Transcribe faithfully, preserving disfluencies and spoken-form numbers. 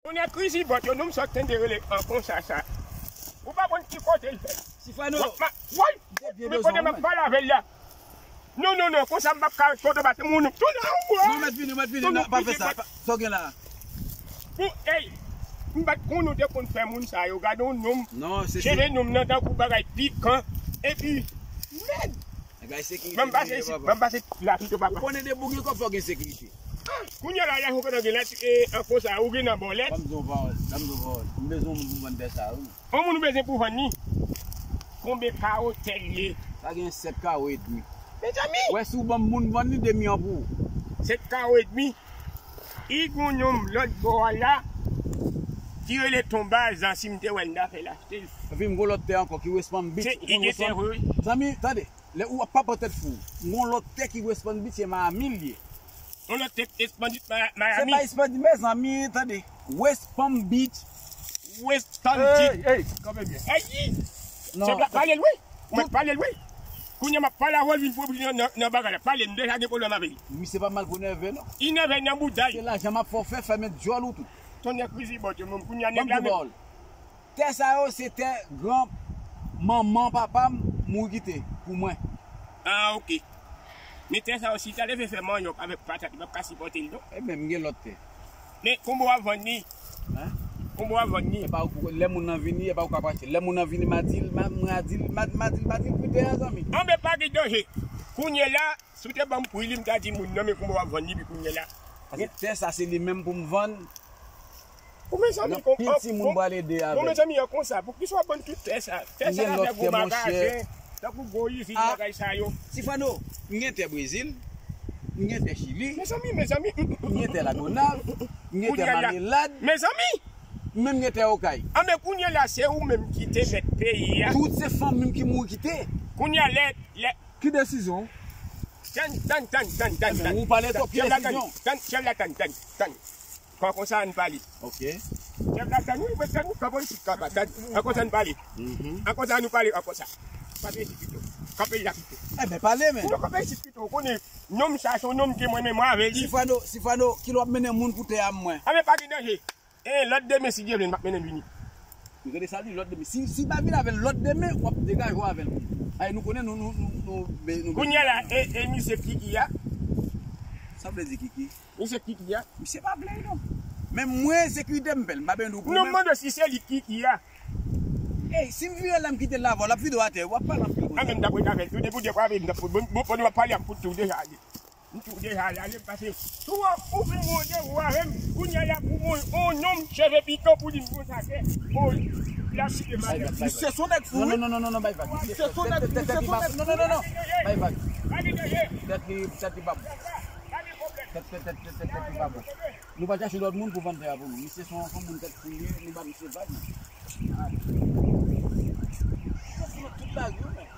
Kounye a krizi bòt yo, nou m sot tande rele an konsa sa. Ou pa konn ki kote l fèt. Sifano. Woy, men kote m ap pale avè l la. Non, non, non, konsa m p ap ka ret kote w pa te moun. Tounen an ou. Non, mèt vini, mèt vini, non, pa fè sa. Sa w gen la? Pou, ey, m pa t konn ou te konn fè moun sa yo. Gade yon nonm. Non, se cheve nonm nan tankou bagay pikan. Epi, mèd. Ban m pase isit, ban m pase la pito papa. Ou konnen de bougi kòb fò gen sekirite. Kounye a la, la ou konnen gen la, e, an konsa, ou gen nan bòlèt. Ban m di yon pawòl, ban m di yon pawòl. M bezwen yon moun pou vann tè sa, wi. Yon moun ou bezwen pou vann li? Konbe kawo tè l ye? Sa gen sèt kawo edmi. Mezanmi! Wè si w ban m moun vann li, demi an pou ou. Sèt kawo edmi? I gon yon lòt bò a la, ki rele Tonbaz, si m te wè l, m ta fè l achte l. Epi m gon lòt tè ankò ki West Palm Beach. Se, ou konn West Palm? Zanmi, tande. Lè ou ap papòt tèt fou. Gon lòt tè ki West Palm Beach, se Miami l ye. Yon lòt tè West Palm Beach, Miami. Se pa West Palm Beach, mezanmi, tande. West Palm Beach. West Palm Beach. Ey, ey, kanpe byen. Ey! Non. Chèf la, pale l, wi. Ou mèt pale l, wi. Kounye a m ap pale avè w, vin pran nan, nan, nan bagay la. Pale, m deja gen pwoblèm avè li. Misye pa mal pou nève, non. Li nève nan bouda l. Se lajan m ap fè w fè, fèmen djòl ou tou. Tonnè krizi bòt yo, menm kounye a nèg la menm. Tè sa yo, se tè gran manman papa m mouri kite pou mwen. Ah, ok. Men tè sa yo, si ta leve fè manyòk avèk patat, li p ap ka sipòte l, non. E men, m gen lòt tè. Men, konbyen w ap vann li? Hein? Konbyen w ap vann li? E pa ou, lè moun nan vini, e pa ou k ap achte. Lè moun nan vini, m a di l, m a, m a di l, m a, m a di l, m a di l pri tè a, zanmi. Anben, pa gen danje. Kounye a la, si w te ban m pri li, m ta di moun nan, men konbyen w ap vann li, pi kounye a la. Paske tè sa, se li menm pou m vann. Ou mezanmi, anpil timoun pral ede avè l. Bon, mezanmi, an konsa, poukisa w ap vann tout tè sa? Tè sa la fè gwo magazen, tankou gwo izin bagay sa yo. Sifano, m gen tè Brezil, m gen tè Chili, mezanmi, mezanmi, m gen tè Lagonav, m gen tè Marmelad, mezanmi, m menm gen tè Okay. Anben, kounye a la, se ou menm ki te mèt peyi a. Tout se fanmi m ki mouri kite. Kounye a, lè, lè. Ki desizyon? Tann, tann, tann, tann, tann. Ebyen, ou pale twòp, ki desizyon? Tann, chèf la, tann, tann, tann. Kon, konsa ann pale. Ok. Chèf la, tann, wi, tann, wi, kanpe isit, kanpe, tann. An konsa ann pale. An konsa nou pale, an konsa. Kanpe isit pito. Kanpe la pito. Ebyen, pale, men. Non, kanpe isit pito. Ou konnen, nonm sa, se yon nonm ke mwen menm mwen avè li. Sifano, Sifano, kilè w ap mennen moun pou tè a mwen? Anben, pa gen danje. E lòt demen, si Dye vle, m ap mennen l vini. Nou rele sa di lòt demen. Si, si pa vin avè l lòt demen, w ap degaje w avè l. Ay, nou konnen nou, nou, nou, nou, nou. Kounye a la, e, e misye Kiki a? Sa vle di Kiki? Misye Kiki a? Misye pa vle, non. Men mwen, sekirite m pè l. M pa bezwen di w pou mwen. Non, m mande si se li Kiki a. Ey, si m vire la, m kite l la avè w, l ap vide w atè, w ap pale anpil konsa. Mwen menm, m t ap ret avè l tou, depi w deklare, m t ap, bon, bon, bon, nou ap pale ak kout tou deja ale. M tou deja ale, ale pase. Tou ou fin mande ou avè m, kounye a la pou mwen, on nonm cheve pikan pou di m konsa ke, o, la site madanm. Misye se yon nèg fou, wi. Non, non, non, non, non, bay vag. Misye se yon nèg, misye se yon nèg fou. Non, non, non, non. Bay vag. Tèt li, tèt li pa bon. Tèt, tèt, tèt, tèt, tèt li pa bon. Nou pa chache lòt moun pou vann tè a pou nou. Misye se yon, se yon moun tèt fou li ye, nou ba misye vag. Tout lari, wi, men.